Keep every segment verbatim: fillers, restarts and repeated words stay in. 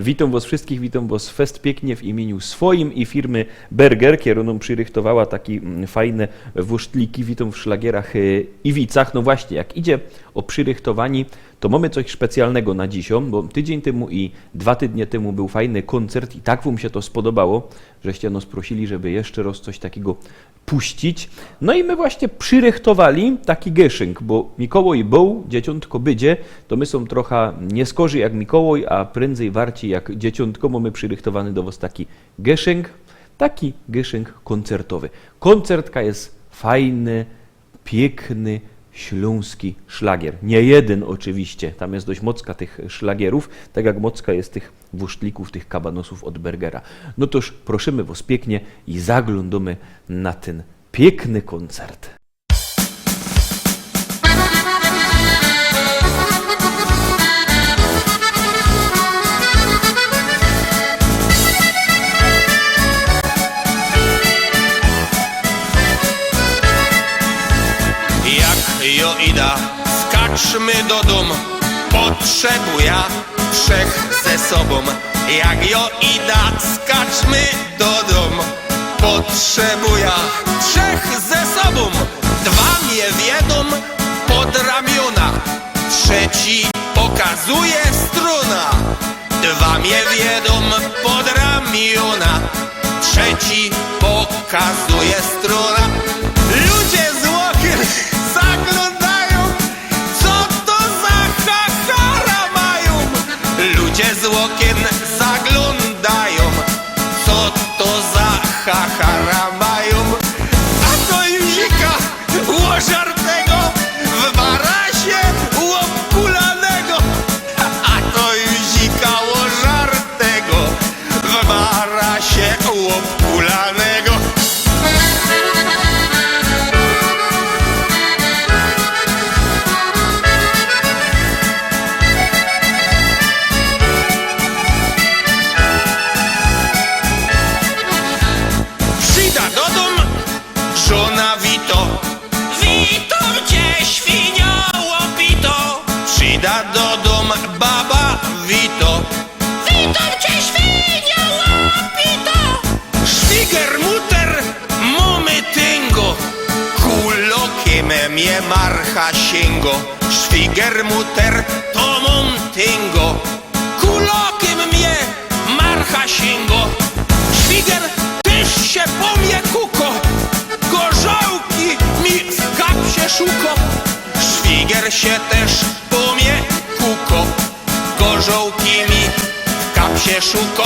Witōm wŏs wszyskich, witōm wŏs fest piyknie w imieniu swojim i firmy Berger, kiero nōm przirychtowała taki, mm, fajne wōsztliki. Witōm w szlagierach, e, i wicach. No właśnie, jak idzie ô przirychtowaniy, to mōmy coś specjalnego na dzisiŏ, bo tydziyń tymu i dwa tydnie tymu bōł fajny kōncert i tak wōm sie to spodobało, żeście nŏs prosili, żeby jeszcze rŏz coś takigo puścić. No i my właśnie przirychtowali taki gyszynk, bo Mikołaj bōł, Dzieciōntko bydzie, to my sōm trocha niy skorzij jak Mikołaj, a pryndzej warcij jak Dzieciōntko, bo my przirychtowany do wŏs taki gyszynk, taki gyszynk kōncertowy. Kōncertka je fajny, piykny, ślōnski szlagier. Niy jedyn ôczywiście, tam je dość mocka tych szlagierōw, tak jak mocka je tych wōsztlikōw, tych kabanosōw ôd Bergera. No tōż proszymy wŏs piyknie i zaglōndōmy na tyn piykny kōncert. Jak jo ida, skaczmy do dōm, potrzebuja trzech ze sobōm. Jak jo ida, skaczmy do dōm, potrzebuja trzech ze sobōm. Dwa mie wiedōm pod ramiōna, trzeci pokazuje strōna. Dwa mie wiedōm pod ramiōna, trzeci pokazuje strōna. Ludzie z ôkiyn zaglōndajōm, co to za chachara majōm? Ludzie z ôkiyn zaglōndajōm, co to za chachara majōm? A to Józika ôżartego, w barasie ôbkulanego. A to Józika ôżartego, w barasie ôbkulanego. Przida do dōm, żōna wito. Witōm cie, świnio łopito. Przida do dōm baba wito. Witōm cie, świnio łopito. Szwiger, muter, mōmy tyngo, kulokym mie marcha siyngo. Szwiger, muter, to mōm tyngo, kulokym mie marcha siyngo. Szwiger tyż sie po mie kuko, gorzołki mi w kapsie szuko. Szwiger sie tyż po mie kuko, gorzołki mi w kapsie szuko.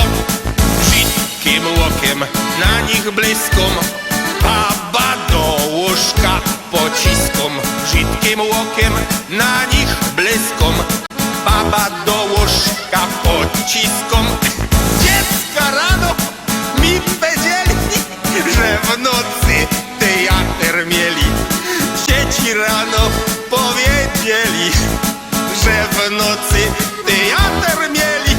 Brzidkim ôkym na nich blyskōm, baba do łōżka pociskōm. Brzidkim ôkym na nich blyskōm, baba do łōżka pociskōm. Dziecka rano mi pedzieli, że w nocy tyjater mieli. Dzieci rano powiedzieli, że w nocy tyjater mieli.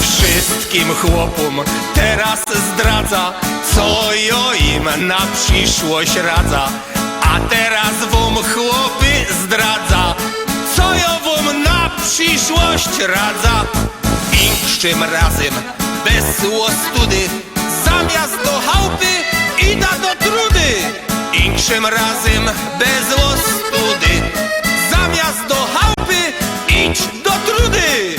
Wszystkim chłopōm teroz zdradza, co jo im na przyszłość radza. A teroz wōm, chłopy, zdradza, co jo wōm na przyszłość radza. Inkszym razym bez ôstudy, zamiast do chałpy ida do trudy. Inkszym razym bez ôstudy, zamiast do chałpy idź do trudy.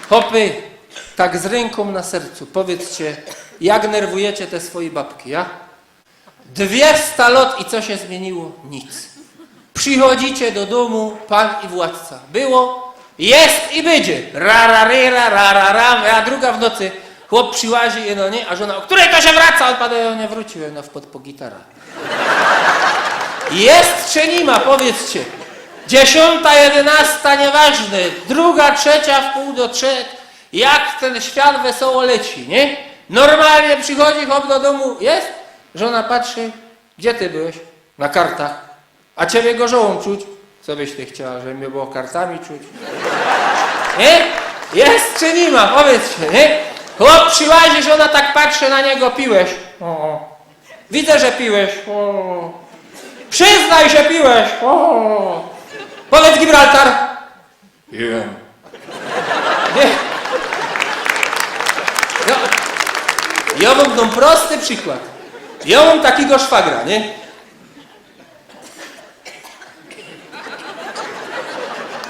Chopy, tak z rynkōm na sercu, powiydzcie, jak nerwujecie te swoje babki, ja? Dwiesta lot i co sie zmiyniło? Nic. Przichodzicie do dōmu, pan i władca. Było, je i bydzie. Ra, ra, ry, ra, ra, ra, ra, a druga w nocy. Chłop prziłazi, no niy, a żōna: „Ô ktyrej to sie wraca?” Ôn padŏ: „Jo niy wrōcił, jo wpadł po gitara”. Je czy niy ma, powiydzcie. Dziesiōnta, jedynŏsta, niyważne. Druga, trzecia, w pōł do trzech. Jak tyn świat wesoło leci, niy? Normalnie przichodzi chop do domu, je? Żona patrzy: „Gdzie ty byłeś?” „Na kartach.” „A ciebie gorzołõ czuć.” „Co byś ty chciała, żeby mie było kartami czuć?” Niy? Je czy niy ma? Powiydzcie, niy? Chop prziłazi, żona tak patrzy na niego: „Piłeś?” „O, o.” „Widzę, że piłeś.” „O, o.” „Prziznaj sie, piłeś.” „O, o.” „Powiydz Gibraltar.” „Piłem.” Niy? No, jŏ wōm dōm prosty przikłŏd. Jŏ mōm takigo szwagra, niy?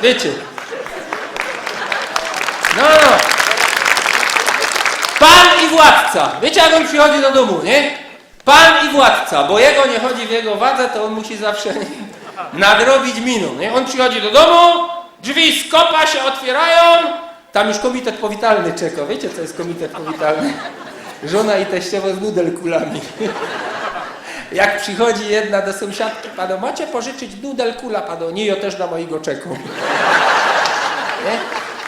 Wiycie. No, no. Pan i władca. Wiycie, jak ôn przichodzi do dōmu, niy? Pan i władca, bo jego niy chodzi w jego wadze, to ôn musi zawsze nadrobić minōm, niy? Ôn przichodzi do dōmu, drzwi z kopa sie ôtwiyrajōm, tam już komitet powitalny czekŏ. Wiycie, co je komitet powitalny? Żona i teściowo z nudelkulami. Jak przichodzi jedna do sōmsiadki, padŏ: „Macie pożyczyć nudelkula?” Padŏ: „Niy, jŏ tyż na mojigo czekōm.” Niy?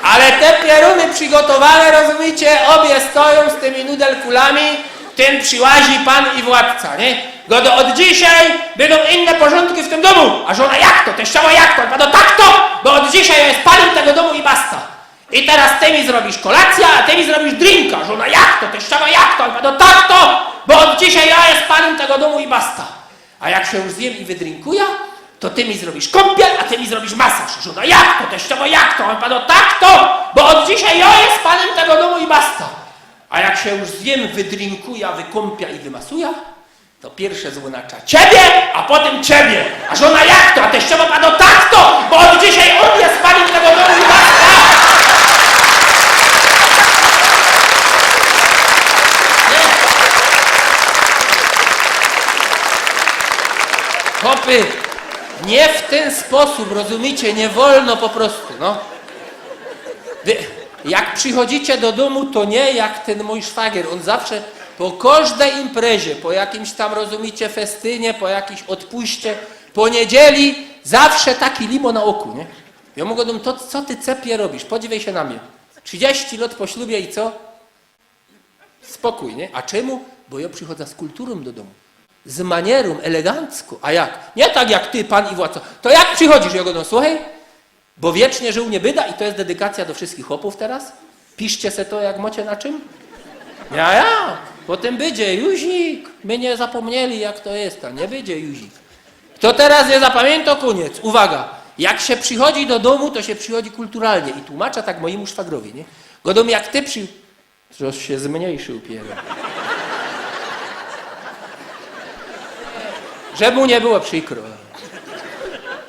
Ale te pierōny przigotowane, rozumiycie, ôbie stojōm z tymi nudelkulami, tyn prziłazi pan i władca, niy? Godŏ: „Ôd dzisiej bydōm inne porzōndki w tym dōmu.” A żona: „Jak to, teściowo, jak to?” Padŏ: „Tak to, bo ôd dzisiej jŏ je panōm tego dōmu i basta. I teroz ty mi zrobisz kolacyjõ, a ty mi zrobisz drinka.” Żona: „Jak to, teściowo, jak to?” Padŏ: „Tak to, bo ôd dzisiej jŏ je panōm tego dōmu i basta. A jak sie już zjym i wydrinkujã, to ty mi zrobisz kōmpiel, a ty mi zrobisz masaż.” Żona: „Jak to, teściowo, jak to?” Padŏ: „Tak to, bo ôd dzisiej jŏ je panōm tego dōmu i basta. A jak sie już zjym, wydrinkujã, wykōmpiã i wymasujã, to piyrsze zwōnacza ciebie, a potym ciebie.” A żona: „Jak to?” A teściowo padŏ: „Tak to, bo ôd dzisiej ôn je panōm tego dōmu i basta.” Chopy, niy w tyn sposōb, rozumiycie, niy wolno po prostu, no. Wy, jak przichodzicie do dōmu, to niy jak tyn mōj szwagier. Ôn zawsze po kożdej imprezie, po jakimś tam, rozumiycie, festynie, po jakijś ôdpuście, po niydzieli, zawsze taki limo na ôku, niy? Jŏ mu godōm: „To, co ty, cepie, robisz? Podziwej sie na mie. Trzidziści lŏt po ślubie i co?” Spokōj, niy? A czymu? Bo jŏ przichodzã z kulturōm do dōmu. Z manierōm, elegancko. A jak? Niy tak jak ty, pan i władca. To jak przichodzisz? Jŏ godōm: „Słuchej, bo wiecznie żył niy byda”, i to je dedykacyjŏ do wszyskich chopōw teroz. Piszcie se to, jak mŏcie na czym. Ja, ja. Potym bydzie: „Juzik, my niy zapōmnieli, jak to je”, a niy bydzie: „Juzik, to teroz niy zapamiyntŏ, kōniec”. Uwaga. Jak sie przichodzi do dōmu, to sie przichodzi kulturalnie. I tłumaczã tak mojimu szwagrowi, niy? Godōm: „Jak ty przi-”, Coś sie zmniejszył pierōn. Żeby mu niy było przikro.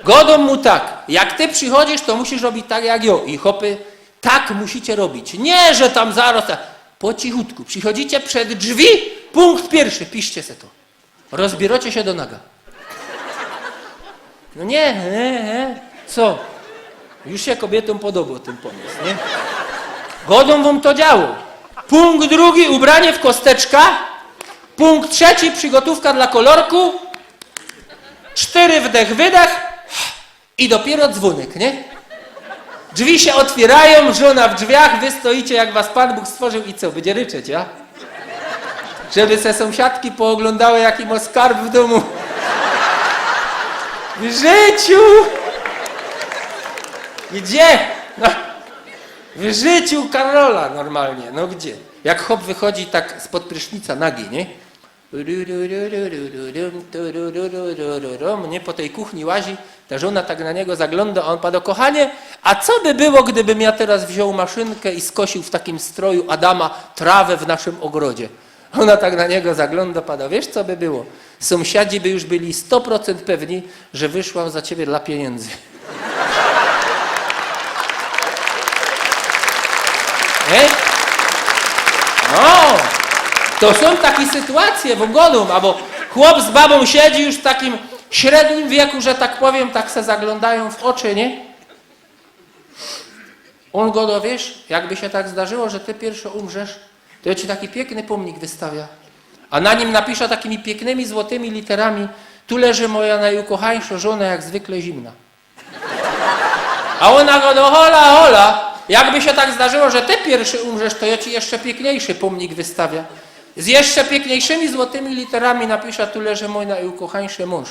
Godōm mu tak: „Jak ty przichodzisz, to musisz robić tak jak jŏ”. I chopy: „Tak musicie robić. Niy, że tam zaroz, tak.” Po cichutku. Przichodzicie przed drzwi, pōnkt piyrszy, piszcie se to. Rozbiyrŏcie sie do naga. No niy, niy, niy. Co? Już sie kobietōm podobŏ tyn pōmysł, niy? Godōm wōm, to działo. Pōnkt drugi, ubranie w kosteczka. Pōnkt trzeci, przigotōwka dlŏ kolorku. Sztyry, wdech, wydech. I dopiyro dzwōnek, niy? Drzwi sie ôtwiyrajōm, żona w drzwiach, wy stojicie, jak was Pōn Bōg stworził, i co? Bydzie ryczeć, ja? Żeby se sōmsiadki pooglōndały, jaki mŏ skarb w dōmu. W życiu! Gdzie? No. W życiu Karola normalnie, no gdzie? Jak chop wychodzi tak spod prysznica nagi, niy? Niy, po tyj kuchni łazi, ta żona tak na niego zaglōndŏ, a ôn padŏ: „Kochanie, a co by było, gdybym ja teraz wziōn maszynkã i skosył w takim stroju Adama trawã w naszym ôgrodzie?” Ôna tak na niego zaglōndŏ, padŏ: „Wiysz, co by było? Sōmsiadzi by już byli sto procynt pewni, że wyszłam za ciebie dlŏ piyniyndy”. Niy? No, to sōm take sytuacje, wōm godōm, abo chop z babōm siedzi już w takim średnim wieku, że tak powiym, tak se zaglōndajōm w ôczy, niy? Ôn godŏ: „Wiysz, jakby sie tak zdarzyło, że ty piyrszŏ umrzesz, to jŏ ci taki piykny pōmnik wystawiã. A na nim napiszã takimi piyknymi złotymi literami: Tu leży moja najukochańszŏ żona, jak zwykle zimna”. A ôna godŏ: „Hola, hola, Jakby sie tak zdarzyło, że ty piyrszy umrzesz, to jŏ ci jeszcze piykniejszy pōmnik wystawiã. Z jeszcze piykniejszymi złotymi literami napiszã: „Tu leży mōj najukochańszy mōnż.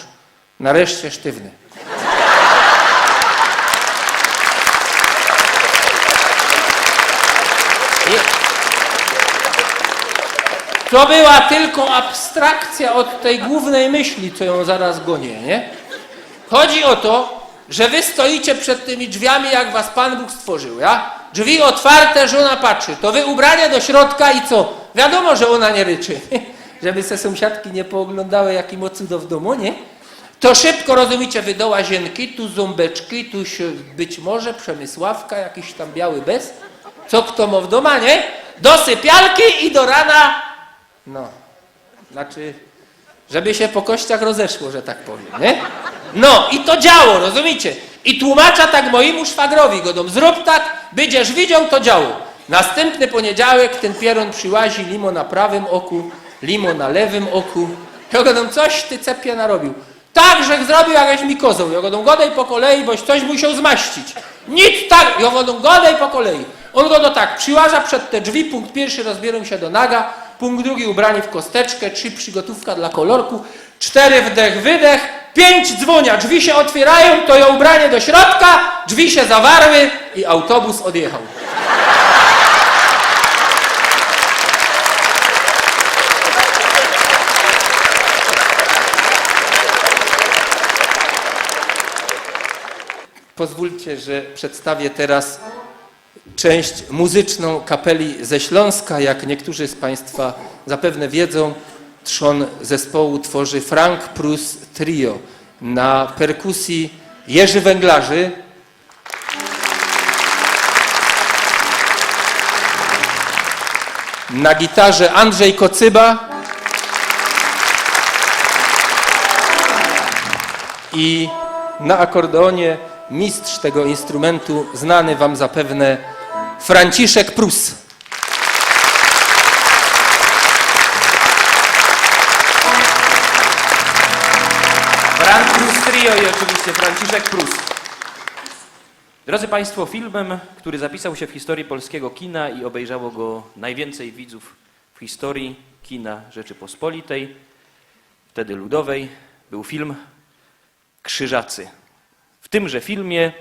Nareszcie sztywny”. I to była tylko abstrakcja od tej głównej myśli, co jã zaraz gonię, nie? Chodzi o to, że wy stoicie przed tymi drzwiami, jak was Pan Bóg stworzył, ja? Drzwi otwarte, żona patrzy. To wy ubrania do środka i co? Wiadomo, że ona nie ryczy. Żeby se sąsiadki nie pooglądały, jaki ma cudo w domu, nie? To szybko, rozumiecie, wy do łazienki, tu ząbeczki, tu się być może Przemysławka, jakiś tam biały bez. Co kto ma w doma, nie? Do sypialki i do rana. No. Znaczy, żeby się po kościach rozeszło, że tak powiem, nie? No i to działo, rozumiecie? I tłumaczã tak mojemu szwagrowi, godōm: „Zrób tak, bydziesz widział, to działo”. Nastympny poniedziałek tyn pierōn przyłazi, limo na prawym oku, limo na lewym oku. Jŏ godōm: „Coś ty, cepie, narobił. Tak żech zrobił, jak żeś mi kozoł”. Jŏ godōm: „Godej po kolei, boś coś musiał zmaścić”. „Nic tak”, jŏ godōm: „Godej po kolei”. Ôn godo tak: „Przyłażã przed te drzwi, punkt piyrszy, rozbiyrōm sie do naga, punkt drugi, ubranie w kosteczkę, trzy, przygotówka dla kolorku, cztery, wdech, wydech, pięć, dzwoniã, drzwi sie otwierajōm, to jŏ ubranie do środka, drzwi sie zawarły i autobus odjechał”. Pozwólcie, że przedstawię teraz część muzyczną kapeli ze Śląska. Jak niektórzy z państwa zapewne wiedzą, trzon zespołu tworzy Frank Prus Trio. Na perkusji Jerzy Węglarz, na gitarze Andrzej Kocyba i na akordeonie mistrz tego instrumentu, znany wam zapewne Franciszek Prus. Frank Prus Trio i oczywiście Franciszek Prus. Drodzy Państwo, filmem, który zapisał się w historii polskiego kina i obejrzało go najwięcej widzów w historii kina Rzeczypospolitej, wtedy ludowej, był film Krzyżacy. W tymże filmie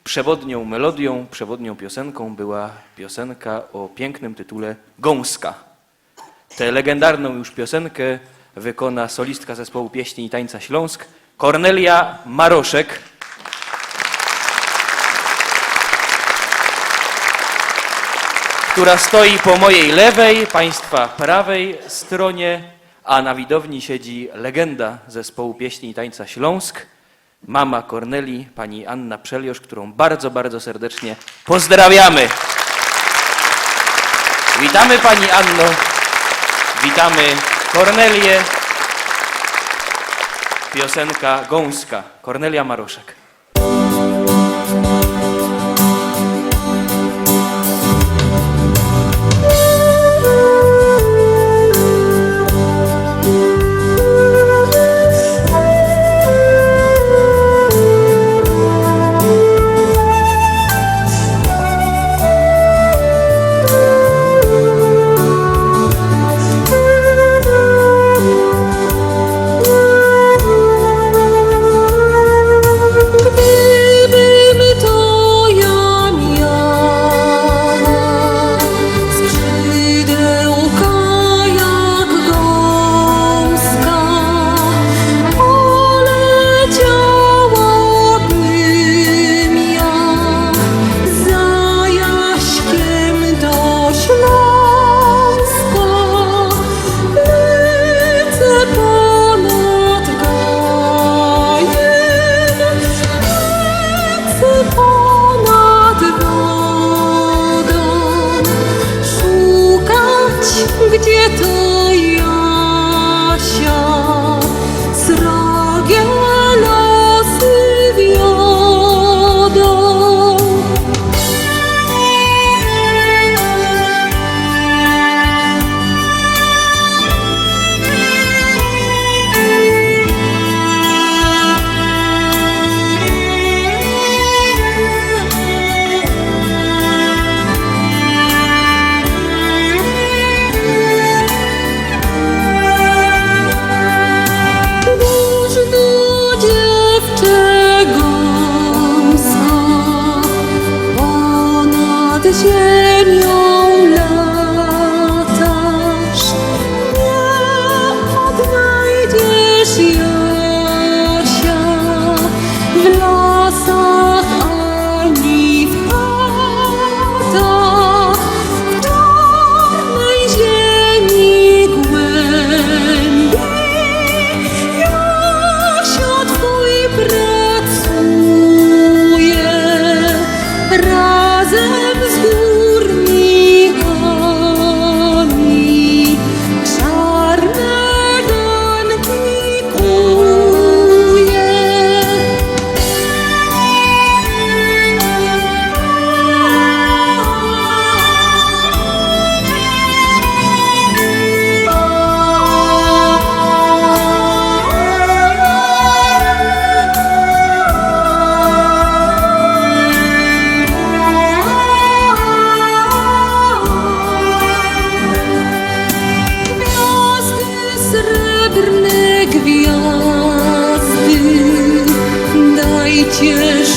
przewodnią melodią, przewodnią piosenką była piosenka o pięknym tytule Gąska. Tę legendarną już piosenkę wykona solistka zespołu pieśni i tańca Śląsk, Kornelia Maroszek, która stoi po mojej lewej, państwa prawej stronie, a na widowni siedzi legenda zespołu pieśni i tańca Śląsk, mama Kornelii, pani Anna Przeliosz, którą bardzo, bardzo serdecznie pozdrawiamy. Witamy, pani Anno. Witamy, Kornelię. Piosenka Gąska. Kornelia Maroszek. Ziymio latasz, niy ôdnajdziesz Jasia w lasach ani w chatach, w czarnyj ziymi głymbi. Jasio twōj pracuje razym z gōrnikami, szarne ganki kuje. Gwiazdy, srebrne gwiazdy, dajcież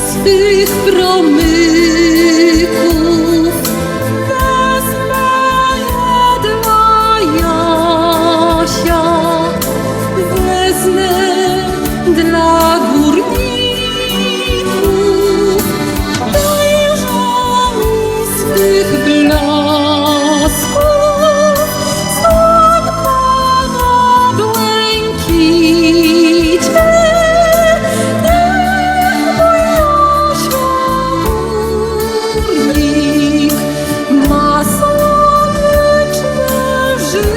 swych promyków. Wezmã je dlŏ Jasia, wezmã dlŏ gōrników. Dajże mi swych blasków, słonko błękite, niych mōj Jasio gōrnik ma słoneczne życie.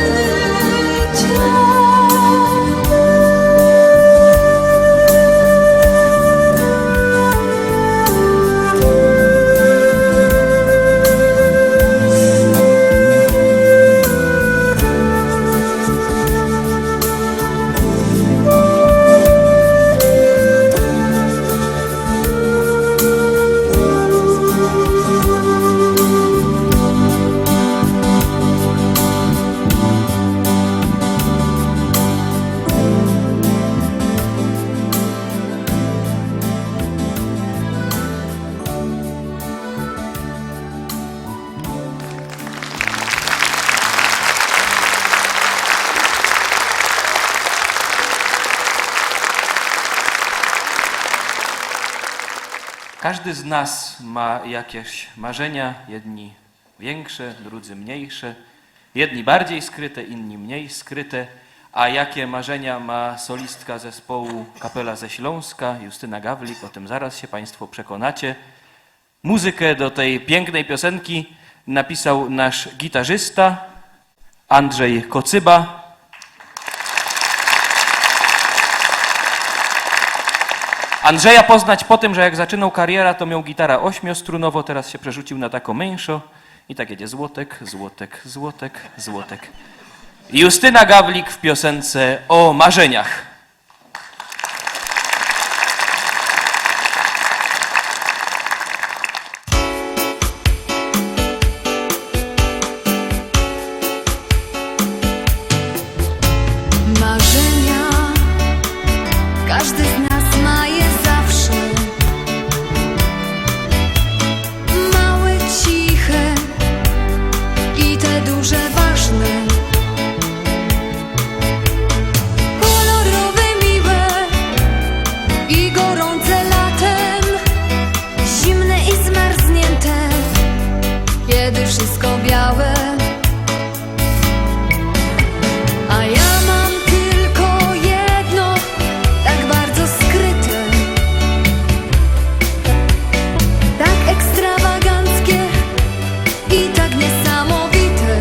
Kożdy z nas ma jakeś marzenia, jedni wiynkszõ, drudzy mniyjszõ, jedni bardzij skryte, inni mniyj skryte. A jake marzenia ma solistka zespołu Kapela ze Ślōnska, Justyna Gawlik, ô tym zarŏz sie państwo przekonacie. Muzykã do tej piyknyj piosenki napisoł nasz gitarzysta Andrzej Kocyba. Andrzeja poznać po tym, że jak zaczynōł karierã, to mioł gitarã ôśmiostrōnowõ, terŏz sie przerzuciōł na takõ miyńszõ i tak jedzie: złotek, złotek, złotek, złotek. Justyna Gawlik w piosence ô marzeniach. Marzenia kożdy z nas mŏ je zawsze. Małe, ciche i te duże, ważne. Kolorowe, miłe i gorōnce latem, zimne i zmarzniynte, kiedy wszystko białe. A jŏ mōm tylko jedno, tak bardzo skryte, tak ekstrawaganckie i tak niesamowite,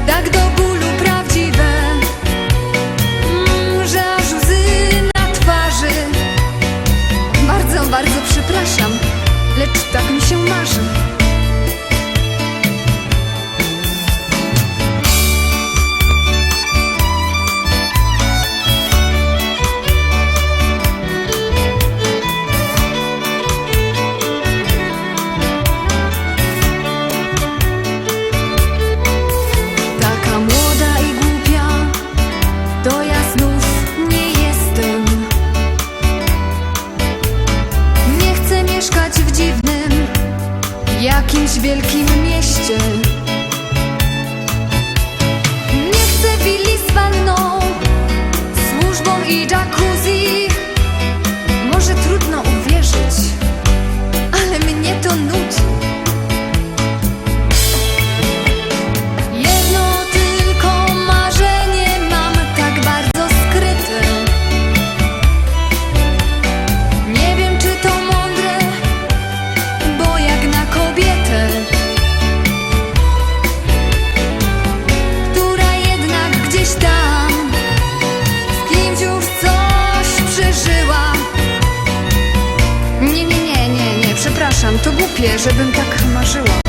tak do bōlu prawdziwe, mm, że aż łzy na twarzi. Bardzo, bardzo przepraszam, lecz tak mi się marzy. Taka młoda i głupia, to ja znów nie jestem. Nie chcę Mieszkać w dziwnym, jakimś wielkim mieście. Nie chcę willi z wanną, służbą i jacuzzi. Może trudno uwierzyć, ale mnie to nudzi. Jedno tylko marzenie mam tak bardzo skryte. Nie wiem, czy to mądre, bo jak na kobietę, która jednak gdzieś tam z kimś już coś przeżyła. Nie, nie, nie, nie, nie, przepraszam, to głupie, żebym tak marzyła.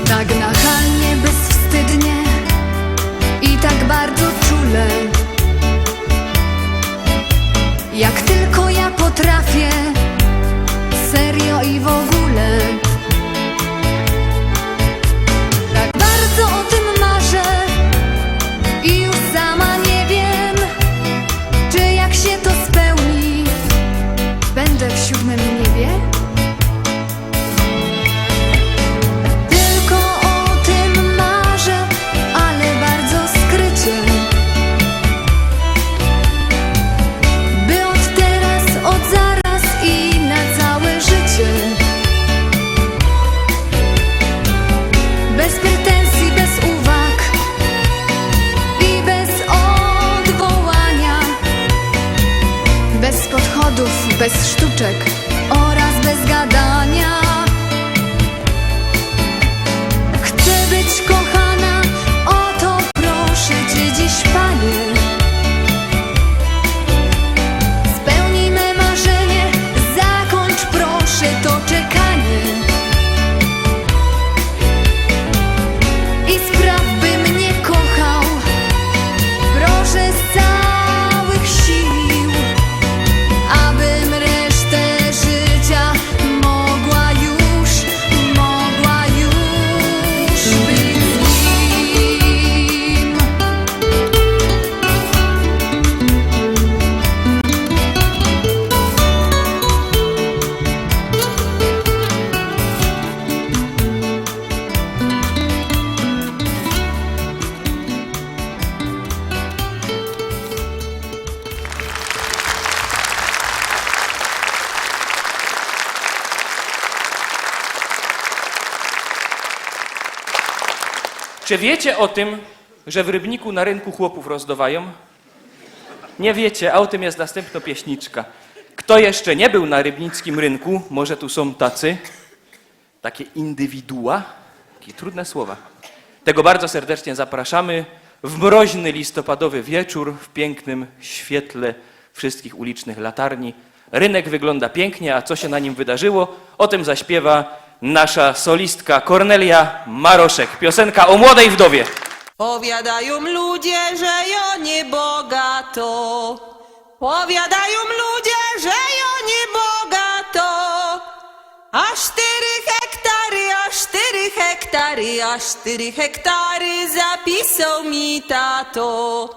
Tak nachalnie, bezwstydnie i tak bardzo czule. Jak tylko ja potrafię, serio i w ogóle. Tak bardzo o tym marzę i już sama nie wiem, czy jak się to spełni, będę w siódmym niebie. Tylko o tym marzę, ale bardzo skrycie. By od teraz, od zaraz i na całe życie. Bez pretensji, bez uwag i bez odwołania. Bez podchodów, bez sztuczek oraz bez gadania. Chcę być kochana, o to proszę cię dziś, panie. Spełnij me marzenie, zakończ proszę to czekanie. I spraw, bym nie kochał, proszę z całych sił, abym resztę życia mogła już, mogła już być z nim. Czy wiecie o tym, że w Rybniku na rynku chłopów rozdowają? Nie wiecie, a o tym jest następna pieśniczka. Kto jeszcze nie był na rybnickim rynku, może tu są tacy, takie indywidua, takie trudne słowa. Tego bardzo serdecznie zapraszamy w mroźny listopadowy wieczór, w pięknym świetle wszystkich ulicznych latarni. Rynek wygląda pięknie, a co się na nim wydarzyło, o tym zaśpiewa nasza solistka Kornelia Maroszek. Piosenka o młodej wdowie. Powiadają ludzie, że ja nie bogato. Powiadają ludzie, że ja nie bogato. A sztyry hektary, a sztyry hektary, a sztyry hektary zapisał mi tato.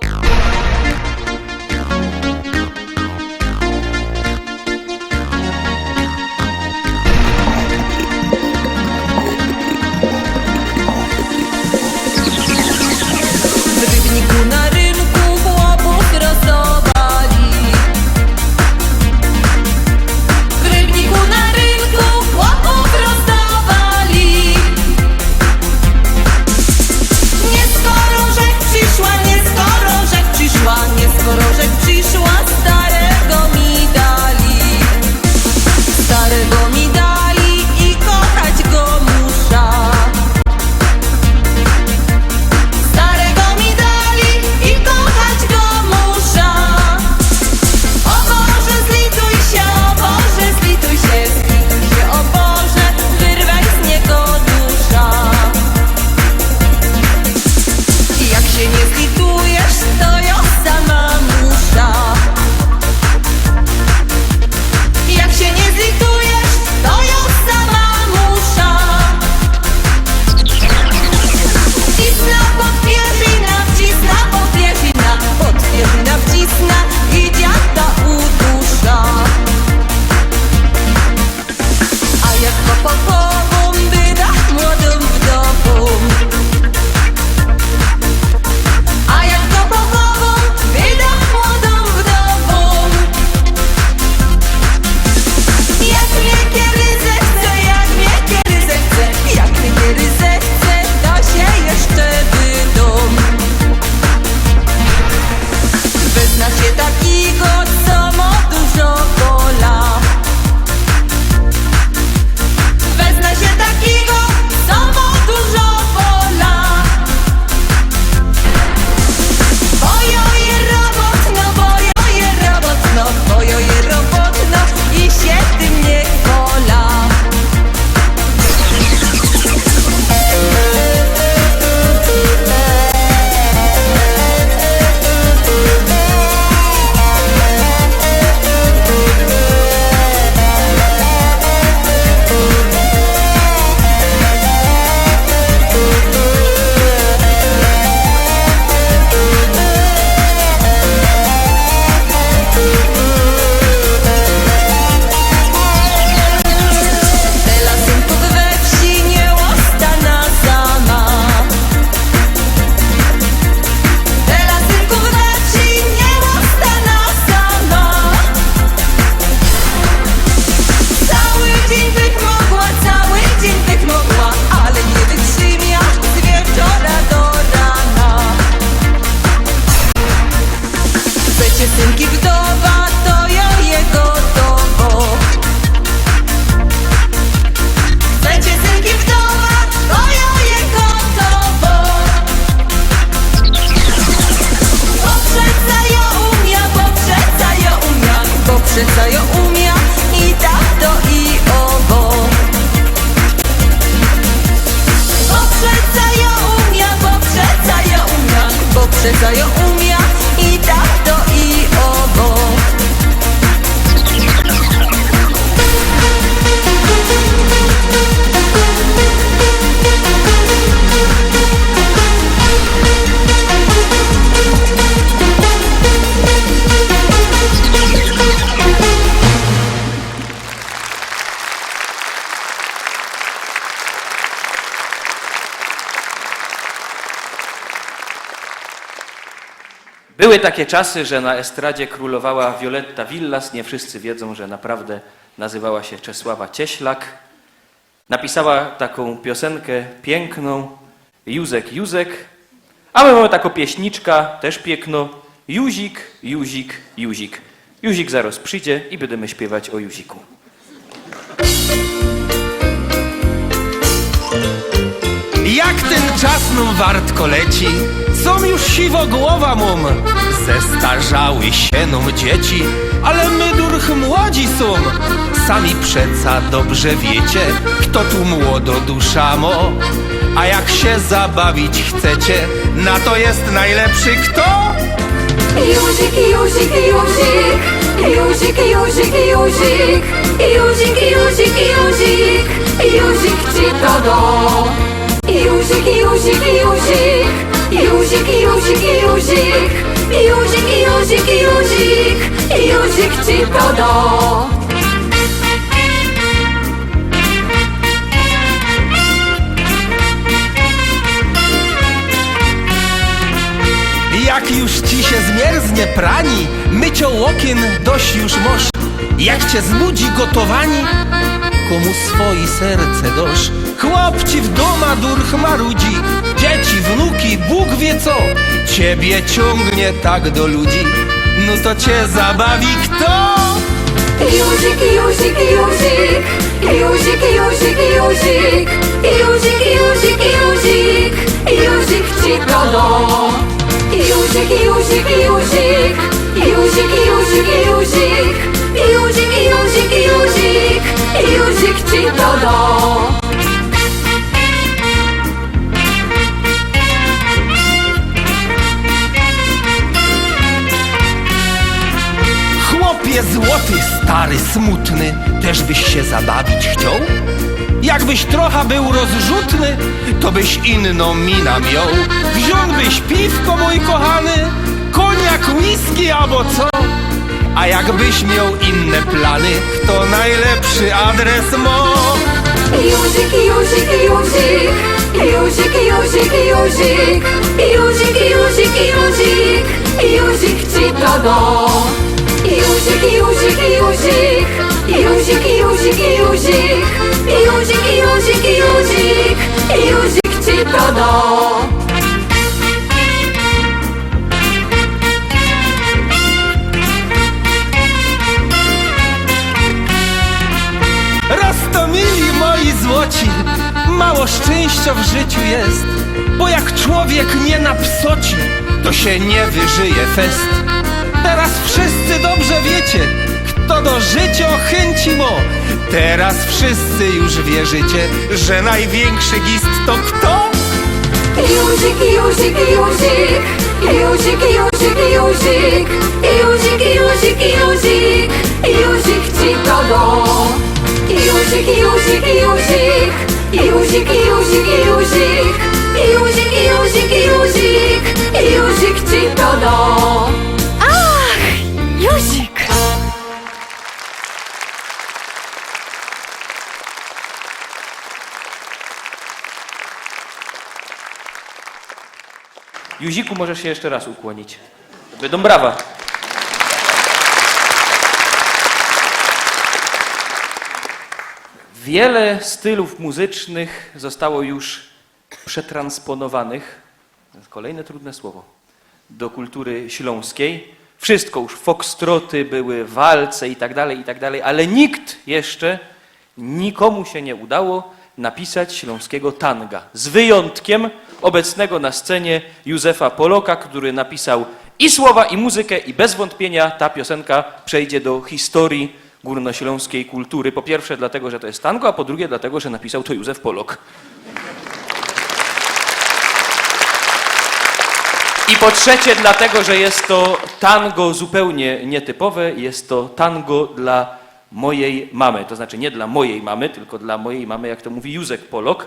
W Rybniku na rynku chłopów rozdawali. W Rybniku na rynku chłopów rozdawali. Nie z chorążek przyszła, nie z chorążek Jŏ umia i tato, i ôwo. Bo przeca jŏ umia, bo przeca jŏ umia, bo przeca jŏ umia i tato, i ôwo. Były takie czasy, że na estradzie królowała Violetta Villas. Nie wszyscy wiedzą, że naprawdę nazywała się Czesława Cieślak. Napisała taką piosenkę piękną, Józek, Józek. A my mamy taką pieśniczkę, też piękną, Józik, Józik, Józik. Józik zaraz przyjdzie i będziemy śpiewać o Józiku. Jak tyn czas nōm wartko leci, sōm już siwo głowa mōm. Zestarzały sie nōm dzieci, ale my durch młodzi sōm. Sami przeca dobrze wiecie, kto tu młodo dusza mo. A jak sie zabawić chcecie, na to jest najlepszy kto? Józik, Józik, Józik, Józik, Józik, Józik, Józik, Józik, Józik, Józik ci to do. Józik, Józik, Józik, Józik, Józik, Józik, Józik, Józik, Józik, Józik ci to do. Jak już ci sie zmierznie prani, mycio ôkiyn dość już mosz. Jak cie znudzi gotowani, kōmu swoje serce dosz. Chłop ci w dōma durch marudzi, dzieci, wnuki, Bōg wie co. Ciebie ciōngnie tak do ludzi, no to cie zabawi kto? Józik, Józik, Józik, Józik, Józik, Józik, Józik, Józik, Józik, Józik ci to do. Józik, Józik, Józik, Józik, Józik, Józik, Józik, Józik, Józik, Józik ci to do. Chłopie złoty, stary, smutny, też byś się zabawić chciał? Jakbyś trochę był rozrzutny, to byś inną minę miał. Wziął byś piwko, mój kochany, koniak, whisky albo co? A jakbyś miał inne plany, kto najlepszy adres ma? Józik, Józik, Józik, Józik, Józik, Józik, Józik, Józik, Józik, Józik ci to do. Józik, Józik, Józik, Józik, Józik, Józik, Józik, Józik, Józik, Józik, Józik ci to do. Roztomili moi złoci, mało szczęścia w życiu jest, bo jak człowiek nie napsoci, to się nie wyżyje fest. Teraz wszyscy dobrze wiecie, kto do życia chęci ma. Teraz wszyscy już wierzycie, że największy gist to kto? Józik, Józik, Józik, Józik, Józik, Józik, Józik, Józik, Józik, Józik ci to do. Józik, Józik, Józik, Józik, Józik, Józik, Józik, Józik, Józik, Józik ci to do. Ach, Józik! Józiku, możesz się jeszcze raz ukłonić. Będą brawa. Wiele stylów muzycznych zostało już przetransponowanych, to jest kolejne trudne słowo, do kultury śląskiej. Wszystko już, foxtroty były, walce i tak dalej, i tak dalej, ale nikt jeszcze, nikomu się nie udało napisać śląskiego tanga. Z wyjątkiem obecnego na scenie Józefa Poloka, który napisał I słowa, i muzykę, i bez wątpienia ta piosenka przejdzie do historii górnośląskiej kultury. Po pierwsze dlatego, że to jest tango, a po drugie dlatego, że napisał to Józef Pollock. I po trzecie dlatego, że jest to tango zupełnie nietypowe. Jest to tango dla mojej mamy. To znaczy nie dla mojej mamy, tylko dla mojej mamy, jak to mówi Józek Pollock.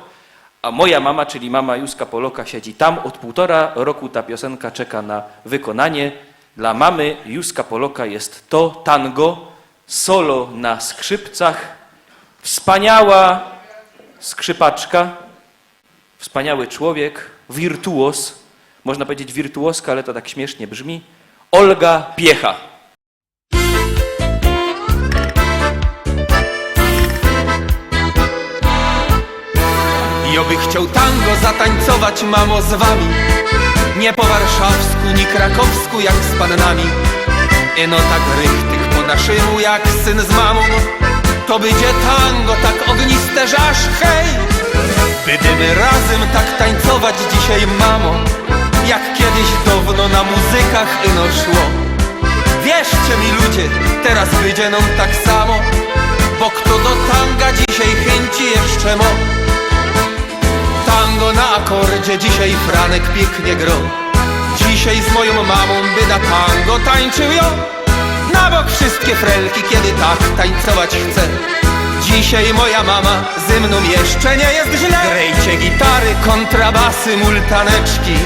A moja mama, czyli mama Józka Polocka, siedzi tam. Od półtora roku ta piosenka czeka na wykonanie. Dla mamy Józka Polocka jest to tango, solo na skrzypcach. Wspaniała skrzypaczka, wspaniały człowiek, wirtuoz, można powiedzieć wirtuozka, ale to tak śmiesznie brzmi, Olga Piecha. Jŏ bych chcioł tango zatańcować, mamo, z wami. Niy po warszawsku, niy krakowsku, jak z panami. Ino tak richtig po naszymu, jak syn z mamōm. To bydzie tango tak ôgniste, że aż hej. Bydymy razym tak tańcować dzisiej, mamo, jak kiedyś dŏwno na muzykach ino szło. Wierzcie mi, ludzie, teroz bydzie nōm tak samo, bo kto do tanga dzisiej chyńci jeszcze mo? Tango na akordzie dzisiej Franek piyknie gro. Dzisiej z mojōm mamōm by na tango tańczył jŏ. Na bok wszystkie frelki, kiedy tak tańcować chcę. Dzisiej moja mama ze mnōm jeszcze niy jest źle. Grejcie gitary, kontrabasy, multaneczki.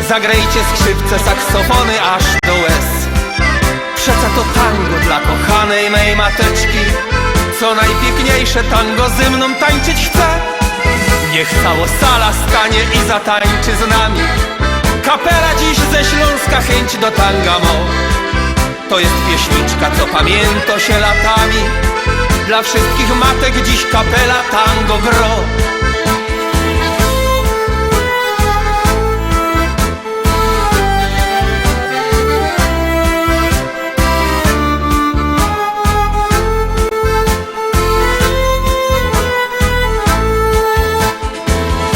Zagrejcie skrzypce, saksofony aż do łez. Przeca to tango dla kochanej mej mateczki. Co nojpiykniejsze, tango ze mnōm tańczyć chce. Niych cało sala stanie i zatańczy z nami. Kapela dziś ze Ślōnska chyńć do tanga mo. To jest pieśniczka, co pamiyntŏ sie latami. Dla wszystkich matek dziś kapela tango gro.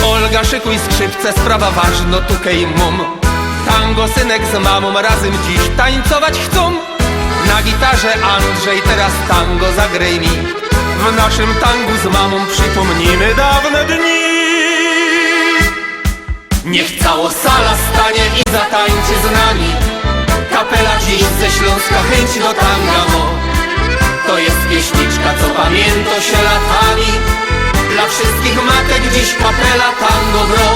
Olga, szykuj skrzypce, sprawa ważno tukej mōm. Tango synek z mamōm razym dziś tańcować chcōm. Na gitarze Andrzej, teroz tango zagrij mi. W naszym tangu z mamōm przypōmnijmy dawne dni. Niych cało sala stanie i zatańczy z nami. Kapela dziś ze Ślōnska chyńć do tanga mo. To jest pieśniczka, co pamiyntŏ sie latami. Dla wszystkich matek dziś kapela tango gro.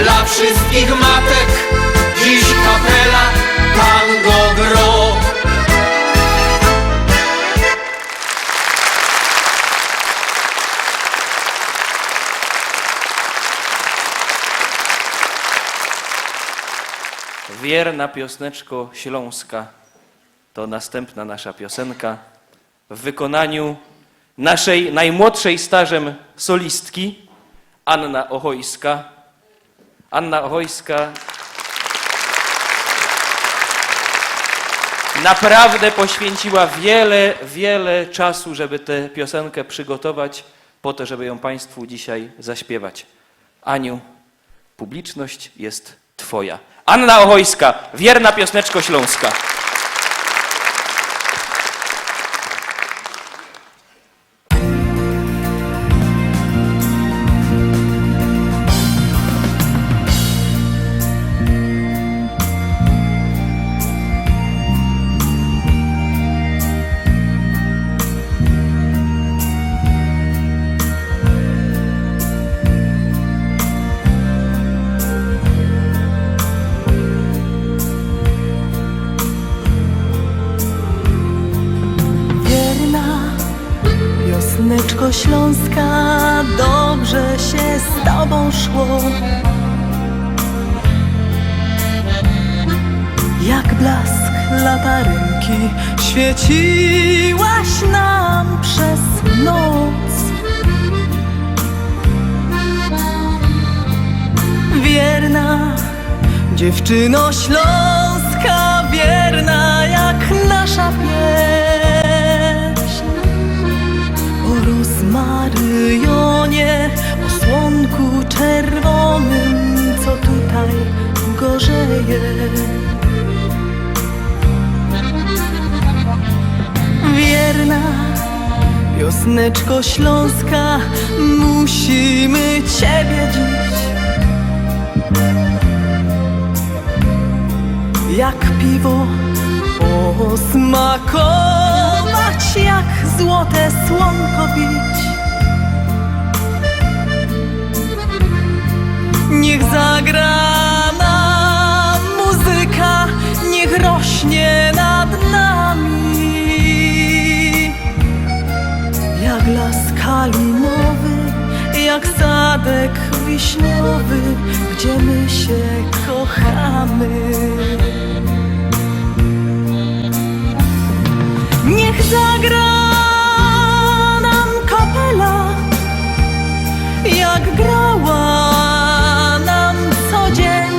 Dla wszystkich matek dziś kapela tango gro. Wierna piosneczko Ślōnska. To następna nasza piosenka w wykonaniu naszej najmłodszej stażem solistki, Anna Ochojska. Anna Ochojska naprawdę poświęciła wiele, wiele czasu, żeby tę piosenkę przygotować po to, żeby ją państwu dzisiaj zaśpiewać. Aniu, publiczność jest twoja. Anna Ochojska, wierna piosneczko Ślōnska. Wierna piosneczko Ślōnska, dobrze sie z tobōm szło. Jak blask latarynki świeciłaś nam przez noc. Wierna dziewczyno Ślōnska, wierna jak nasza pieśń. O rozmaryjonie, o słōnku czerwōnym, co tutaj gorzeje. Wiosneczko Śląska, musimy ciebie dziś jak piwo posmakować, jak złote słonko pić. Niech zagra nam muzyka, niech rośnie nad nami jak las kalinowy, jak sadek wiśniowy, gdzie my się kochamy. Niech zagra nam kapela, jak grała nam co dzień.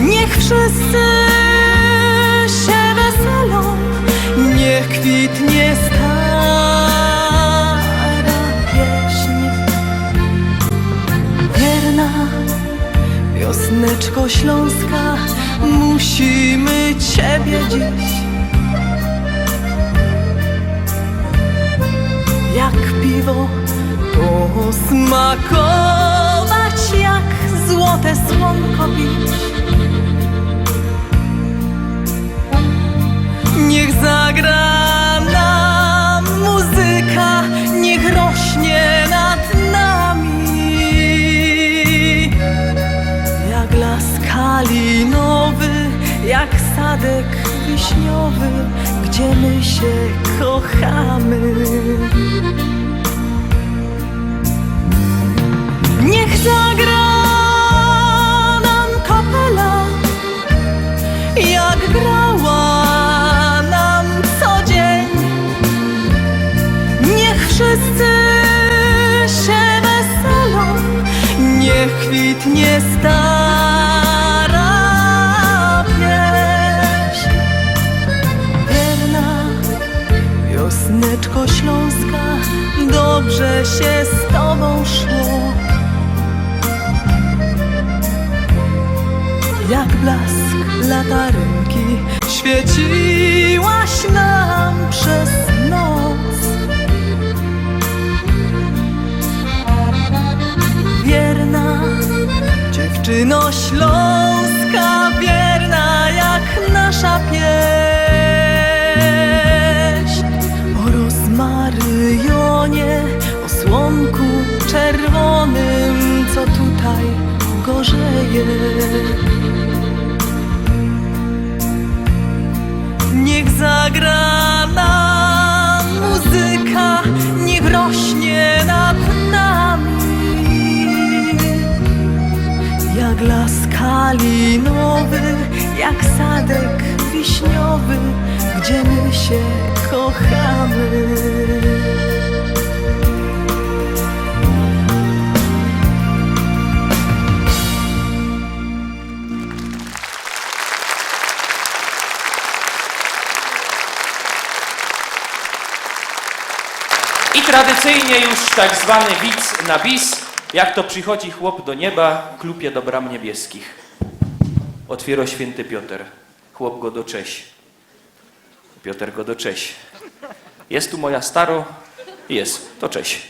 Niech wszyscy się weselą, niech kwitnie stara pieśń. Wierna wiosneczko Śląska, musimy ciebie dziś jak piwo posmakować, jak złote słonko pić. Niech zagra nam muzyka, niech rośnie nad nami jak las kalinowy, jak sadek wiśniowy, gdzie my się kochamy. Niech zagra nam kapela, jak grała nam co dzień. Niech wszyscy się weselą, niech kwitnie stara pieśń. Wierna wiosneczko Śląska, dobrze się z tobą szło. Jak blask latarynki świeciłaś nam przez noc. Wierna dziewczyno Śląska, wierna jak nasza pieśń. O rozmaryjonie, o słonku czerwonym, co tutaj gorzeje. Niech zagra nam muzyka, niech rośnie nad nami jak las kalinowy, jak sadek wiśniowy, gdzie my się kochamy. I tradycyjnie już tak zwany wic na bis. Jak to przychodzi chłop do nieba, klupie do bram niebieskich. Otwiero święty Piotr. Chłop go do cześć. Piotr go do cześć. Jest tu moja staro? Jest. To cześć.